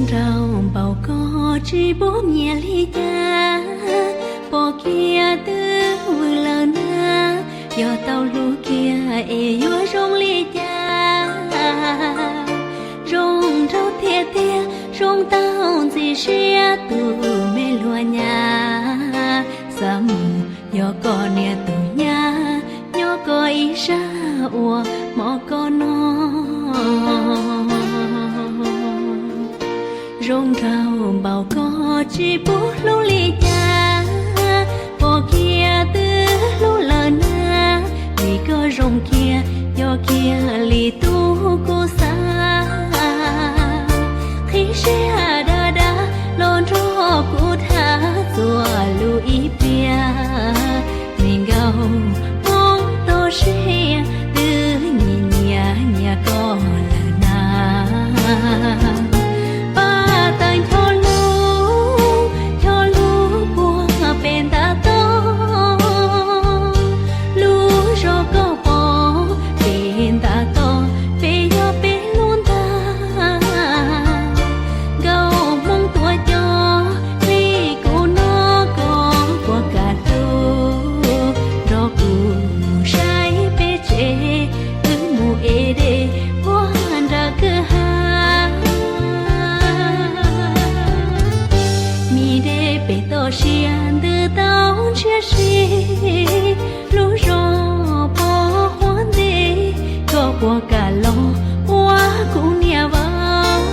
Raug npaum ko tsis pub nyiam li cas, pom kiag twb vwm lawm na, yog tau hlub kiag es yuav zoo li cas. Zoo nraug tiag tiag, zoo tau ntxim siab tus me luag nyab, xav mus yog koj niam tus nyab, nyob koj ib sab ua hmo koj no. Zoo nraug npaum ko tsis pub hlub li cas, pom kiag twb hlub lawm na, vim koj zoo kiag, yog kiag li tus kuv xav. Qhib siab dag dag los nrog kuv tham txuas lus ib pliag, me nkauj Hmoob toj siab, twb nyiam nyiam nyiam koj lawm na. Pab tawm ncho lus, ncho lus puag pem ntav toj, lub zog koj pom pem ntav toj, peb yog peb lub ntag. Nkauj Hmoob tuaj coj li kuv no, koj puas kam hlub nrog kuv mus saib peb tsev, wb mus ev dej puag nram kwj ha. Mi dej pem toj siab ntws tau ntshiab si, lub zog pos huab ntej, koj puas kam los ua kuv niam vauv.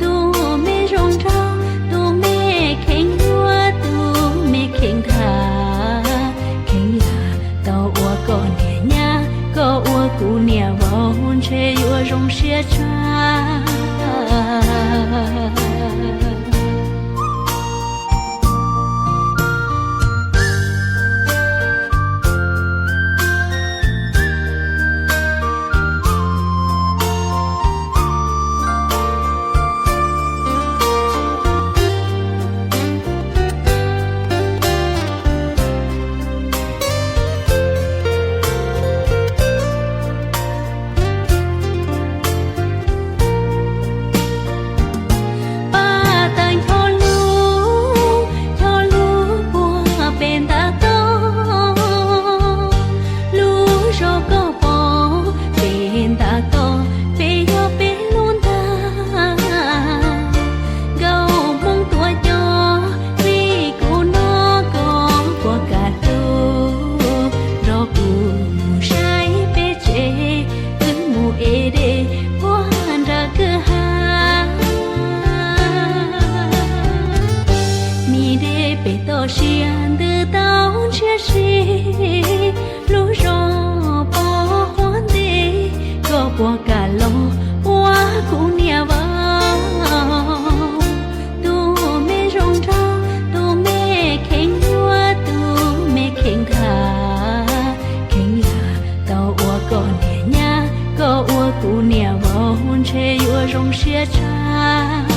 Tus me zoo nraug, tus me kheev hlub, tus me kheev tham, kheev lam tau ua koj niam nyab, koj ua kuv niam vauv ntshe yuav zoo siab tshaj. Pab tawm ncho lus, ncho lus puag pem ntav toj, lub zog koj pom pem ntav toj, peb yog peb lub ntag. Nkauj Hmoob tuaj coj li kuv no, koj puas kam hlub nrog kuv mus saib peb tsev, wb mus ev dej puag nram kwj ha. Mi dej pem toj siab ntws tau ntshiab si, lub zog pos huab ntej, koj puas kam los ua kuv niam vauv. Tus me zoo nraug, tus me kheev hlub, tus me kheev tham, kheev lam tau ua koj niam nyab, koj ua kuv niam vauv ntshe yuav zoo siab tshaj.